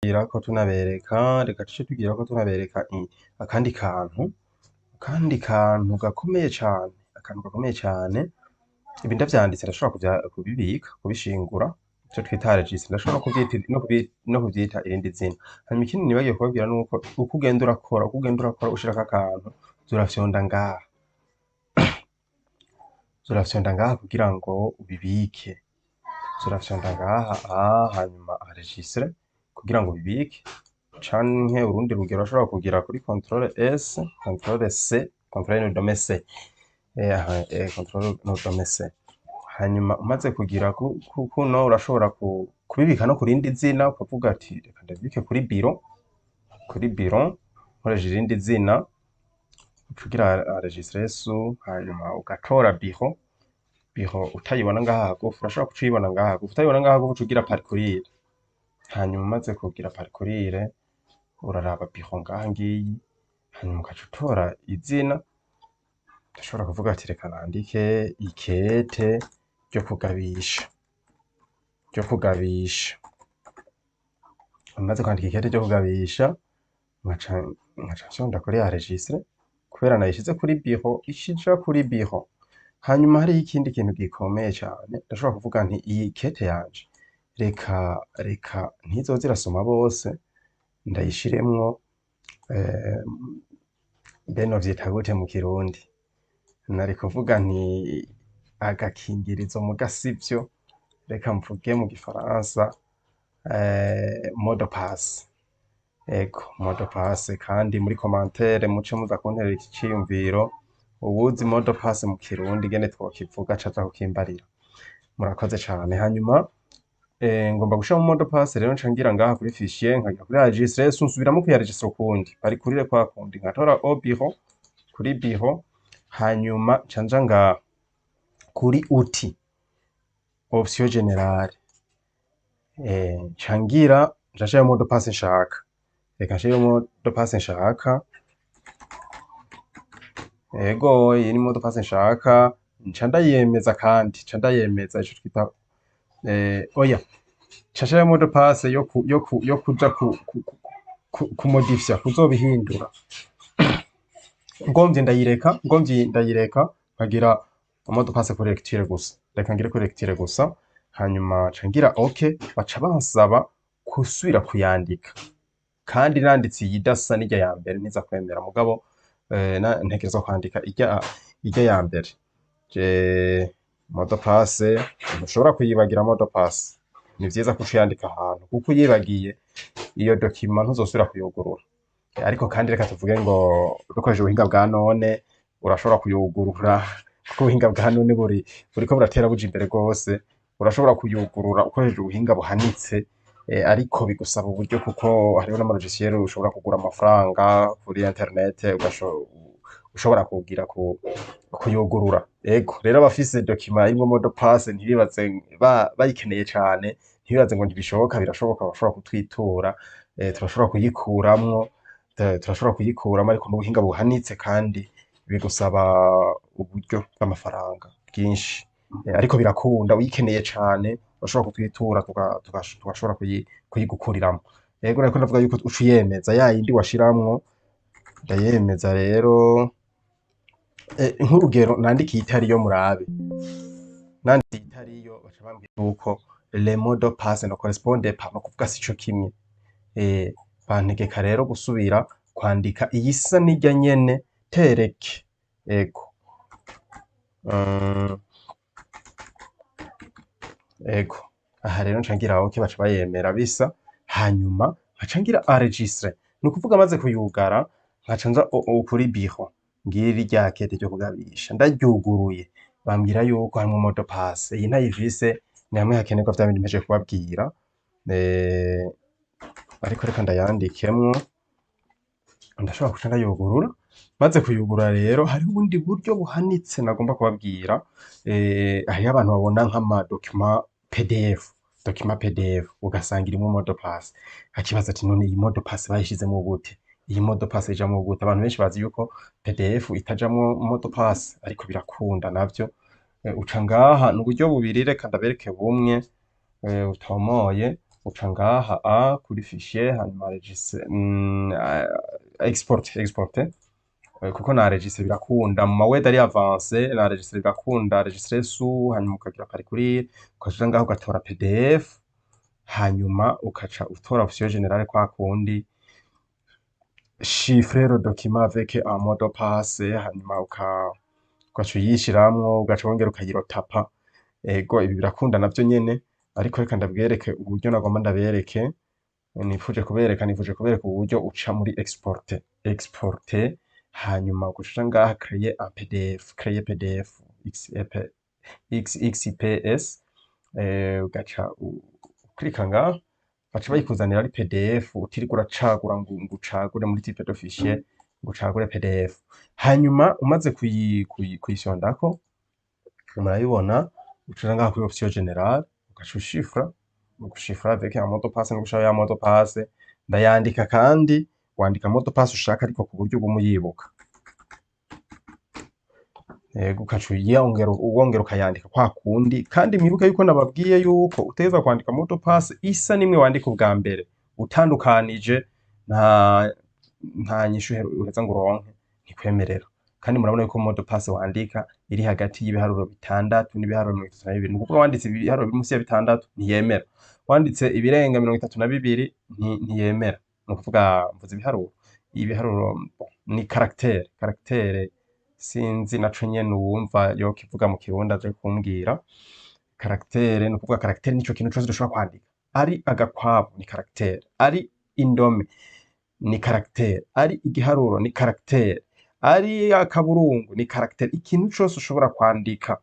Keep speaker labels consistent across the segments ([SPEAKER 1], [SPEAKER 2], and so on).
[SPEAKER 1] Tugirako tunabereka, reka tuce tugirako tunabereka akandi kantu gakomeye cane, akantu gakomeye cane. Ibi ndavyanditse, ndashobora kubibika, kubishingura, ico twita registre. Ndashobora no kuvyita irindi zina. Hanyuma ikindi nibagiye kubabwira nuko uko ugenda urakora ushirako akantu, zurafyonda ngaha, zurafyonda ngaha kugira ngo ubibike. Zurafyonda ngaha, hanyuma enregistrer kugira ngo ubibike. Canke urundi rugero, urashobora kugira kuri contrôle S, contrôle C, contrôle n'urudome C, contrôle n'urudome C. Hanyuma umaze kugira kuno, urashobora kubibika no kurindi zina, ukavuga ati: "Reka ndabibike kuri biro, kuri biro nkoresheje irindi zina." Uca ugira enregistrer sous, hanyuma ugatora biro. Biro utayibona ngaha hagufi, urashobora kuca uyibona ngaha hagufi. Utayibona ngaha hagufi, uca ugira parcourir. Hanyuma umaze kugira parcourir, uraraba biro ngaha ngiyi. Hanyuma ugaca utora izina. Ndashobora kuvuga ati: "Reka nandike ikete ryo kugabisha, ryo kugabisha." Umaze kwandika ikete ryo kugabisha, nkaca nfyonda kuri enregistrer. Kubera nayishize kuri biro, ica kuri biro. Hanyuma hariho ikindi kintu gikomeye cane. Ndashobora kuvuga nti: "Iyi kete yanje reka ntizoze irasoma bose, ndayishiremwo mbe novyita gute mu Kirundi?" Nari kuvuga nti agakingirizo, muga sivyo. Reka mvuge mu gifaransa, mot de passe. Ego, mot de passe. Kandi muri commentaire muce muza kunterera iki ciyumviro: uwuzi mot de passe mu Kirundi ingene twokivuga, acaza kukimbarira. Murakoze cane. Hanyuma ngomba gushiramo mot de passe rero, nca ngira ngaha kuri fichier, nkagira kuri enregistrer, nsubiramo kuyaregistra ukundi, parcourir kwa kundi, nkatora au bureau, kuri bureau. Hanyuma nca nja ngaha kuri outil, option générale, nca ngira nca nshirayo mot de passe nshaka. Reka nshireyo mot de passe nshaka. Ego, iyi ni mot de passe nshaka. Nca ndayemeza, kandi nca ndayemeza ico twita oya, nca nshirayo mot de passe yo kuja kumodifya, kuzobihindura. Ngomvye ndayireka, ngomvye ndayireka, nkagira mot de passe kuri lecture gusa. Reka ngire kuri lecture gusa. Hanyuma nca ngira OK. Baca bansaba gusubira kuyandika, kandi nanditse iyidasa n'irya ya mbere ntiza kwemera. Mugabo ntekerezwa kwandika irya ya mbere. Je mot de passe ntushobora kuyibagira. Mot de passe ni vyiza ko ucuyandika ahantu, kuko uyibagiye iyo document ntuzosubira kuyugurura. Ariko kandi reka tuvuge ngo dukoresheje ubuhinga bwa none urashobora kuyugurura, kuko ubuhinga bwa none buriko buratera buja imbere rwose. Urashobora kuyugurura ukoresheje ubuhinga buhanitse, ariko bigusaba uburyo, kuko hariho n'ama logiciel ushobora kugura amafaranga kuri internet, ushobora kugira kuyugurura. Ego rero, abafise document irimwo mot de passe ntibibaze, bayikeneye cane ntibibaze ngo ntibishoboka. Birashoboka, bashobora kutwitura, turashobora kuyikuramwo, turashobora kuyikuramwo, ariko n'ubuhinga buhanitse kandi bigusaba uburyo bw'amafaranga bwinshi. Ariko birakunda, uyikeneye cane urashobora kutwitura, tugashobora kuyigukuriramwo. Ego, nariko ndavuga yuko uca uyemeza ya yindi washiramwo. Ndayemeza rero. Nk'urugero nandikiye itariyo, murabe, nandikiye itariyo, baca bambwira yuko le mot de passe ne correspond pas, no kuvuga sico kimwe. Bantegeka rero gusubira kwandika iyisa n'irya nyene tereke. Ego, ego, aha rero nca ngira OK, baca bayemera bisa. Hanyuma nkaca ngira enregistrer. Ni ukuvuga maze kuyugara, nkaca nza kuri biro, ngiri rya kete ryo kugabisha, ndaryuguruye, bambwira yuko harimwo mot de passe. Iyi ntayifise, ni hamwe hakenerwa vya bindi mpejeje kubabwira. Ariko reka ndayandikemwo, ndashobora guca ndayugurura. Maze kuyugurura rero, hariho ubundi buryo buhanitse nagomba kubabwira. Hariho abantu babona nk'ama document PDF, document PDF ugasanga irimwo mot de passe, akibaza ati: "None iyi mot de passe bayishizemwo gute? Iyi mot de passe ijamwo gute?" Abantu benshi bazi yuko PDF itajamwo mot de passe, ariko birakunda navyo. Uca ngaha, ni uburyo bubiri, reka ndabereke bumwe butomoye. Uca ngaha a kuri fichier, hanyuma enregistrer, export, kuko na enregistrer birakunda mu ma Word ari avancé, na enregistrer birakunda, enregistrer sous, hanyuma ukagira parcourir, ukaja ngaho ugatora PDF, hanyuma ukaca utora option générale kwa kundi, chiffrer le document avec un mot de passe, hanyuma ugaca uyishiramwo, ugaca wongera ukayirotapa. Ego, ibi birakunda navyo nyene, ariko reka ndabwereke uburyo nagomba ndabereke, nifuje kubereka uburyo uca muri export, hanyuma ugaca uja ngaha créer un PDF, créer PDF XP, XXPS, ugaca uklika ngaha, baca bayikuzanira ari PDF, utirirwa uracagura ngo ucagure muri type de fichier, ngo ucagure PDF. Hanyuma umaze kuyifyondako, murabibona, uca uja ngaha kuri option générale, ugaca ushifra, ugushifra avec un mot de passe, no gushiraho ya mot de passe ndayandika. Kandi wandika mot de passe ushaka, ariko ku buryo uguma uyibuka. Yego, ugaca wongera ukayandika kwa kundi. Kandi mwibuke yuko nababwiye yuko utegerezwa kwandika mot de passe isa n'imwe wandika ubwa mbere, utandukanije nta nyishu uheza ngo uronke, ntikwemerera. Kandi murabona yuko mot de passe wandika iri hagati y'ibiharuro 6 n'ibiharuro 32. Ni ukuvuga wanditse ibiharuro biri munsi ya 6 ntiyemera, wanditse ibirenga 32 ntiyemera. Ni ukuvuga mvuze ibiharuro ni caractère, sinzi naco nyene uwumva yokivuga mu Kirundi aje kumbwira. Caractère, ni ukuvuga caractère nico kintu cose dushobora kwandika, ari agakwabu ni caractère, ari indome ni caractère, ari igiharuro ni caractère, ari akaburungu ni caractère, ikintu cose ushobora kwandika.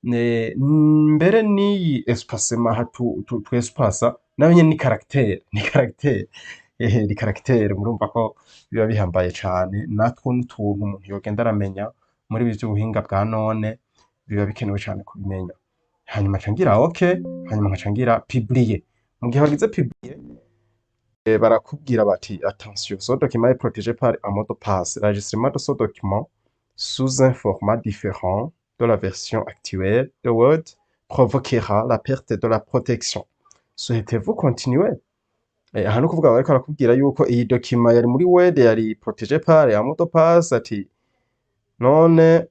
[SPEAKER 1] Mbere n'iyi espacement aha twespasa nayo nyene ni caractère, ni caractère, ehe, ni caractère. Murumva ko biba bihambaye cane. Natwo n'utuntu umuntu yogenda aramenya muri ibi vy'ubuhinga bwa none, biba bikenewe cane kubimenya. Hanyuma nca ngira OK, hanyuma nkaca ngira publier. Mu gihe wagize publier, barakubwira bati: "Attention, ce document est protégé par un mot de passe. L'enregistrement de ce document sous un format différent de la version actuelle de Word provoquera la perte de la protection. Souhaitez-vous continuer?" Aha ni ukuvuga bariko barakubwira yuko iyi document yari muri Word yari protégé par un mot de passe, ati none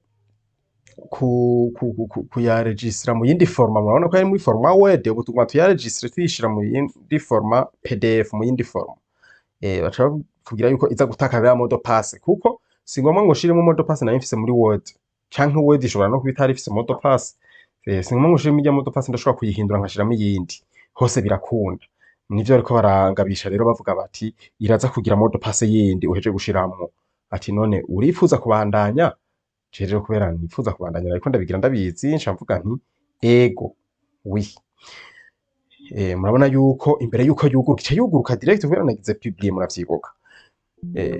[SPEAKER 1] kuyaregistra mu yindi format, murabona ko yari muri format Word, ubu tuguma tuyaregistre tuyishira mu yindi format PDF, mu yindi format, baca bakubwira yuko iza gutakaza ya mot de passe, kuko si ngombwa ngo ushiremo mot de passe nari mfise muri Word, canke Word ishobora no kuba itari ifise mot de passe. Si ngombwa ngo ushiremo irya mot de passe, ndashobora kuyihindura nkashiramo iyindi, hose birakunda. Nivyo bariko barangabisha rero, bavuga bati iraza kugira mot de passe yindi uheje gushiramwo, ati none urifuza kubandanya? Je rero kubera nifuza kubandanya, ariko ndabigira ndabizi, nca mvuga nti ego, oui. Murabona yuko imbere yuko yuguruka, ica yuguruka direct kubera nagize publier, muravyibuka.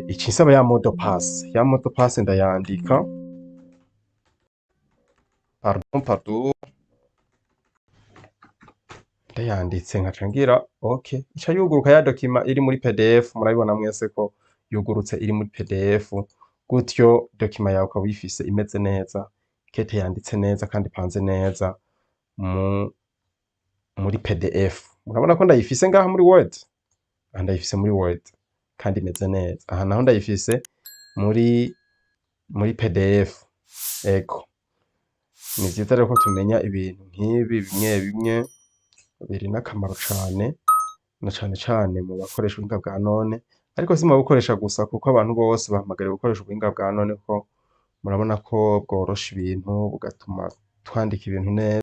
[SPEAKER 1] Ica insaba ya mot de passe, ya mot de passe ndayandika, pardon, pardon, ndayanditse nkaca ngira OK, ica yuguruka ya document iri muri PDF. Murabibona mwese ko yugurutse iri muri PDF. Gutyo document yawe ukaba uyifise imeze neza, kete yanditse neza kandi ipanze neza muri PDF. Murabona ko ndayifise ngaha muri Word, aha ndayifise muri Word kandi imeze neza, aha naho ndayifise muri PDF. Ego, ni vyiza rero ko tumenya ibintu nk'ibi bimwe bimwe, biri n'akamaro cane, na cane cane mu bakoresha ubuhinga bwa none, ariko si mu babukoresha gusa, kuko abantu bose bahamagariwe gukoresha ubuhinga bwa none, ko murabona ko bworosha ibintu, bugatuma twandika ibintu neza.